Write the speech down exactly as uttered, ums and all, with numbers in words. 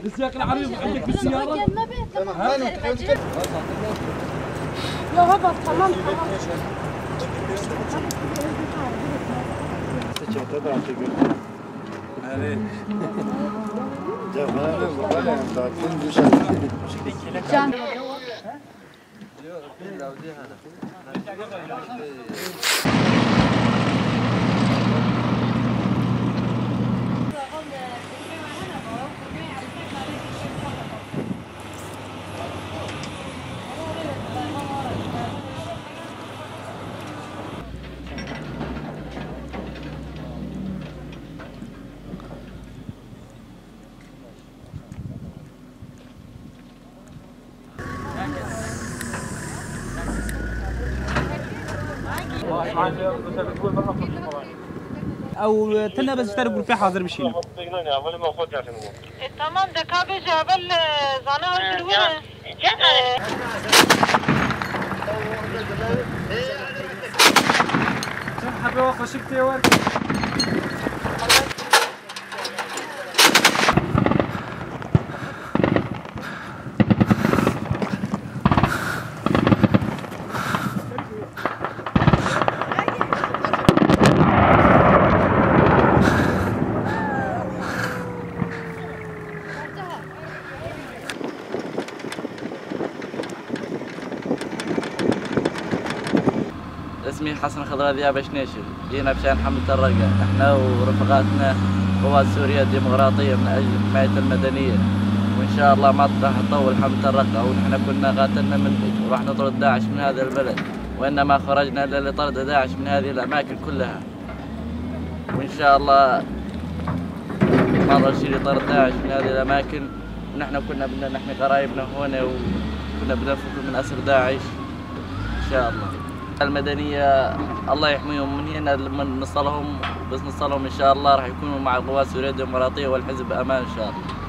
السياق العريض عندك في السيارة؟ لا، هذا تمام، تمام. او تنا بس اشترك في حاضر بشينا. تمام، ده كابي جبل، آه، زانا هاي جروينة. اسمي حسن خضرا ذياب شنيشل. جينا بشان حملة الرقة، احنا ورفقاتنا قوات سوريا الديمقراطية من أجل حماية المدنية، وإن شاء الله ما راح تطول حملة الرقة، ونحن كنا قاتلنا من وراح نطرد داعش من هذا البلد، وإنما خرجنا إلا لطرد داعش من هذه الأماكن كلها، وإن شاء الله ما ضل شي لطرد داعش من هذه الأماكن. ونحن كنا بدنا نحمي قرايبنا هون، وكنا بدنا نفك من أسر داعش إن شاء الله. المدنية الله يحميهم من هنا، لما نصلهم، بس نصلهم إن شاء الله راح يكونوا مع القوات السورية الديمقراطية والحزب بأمان إن شاء الله.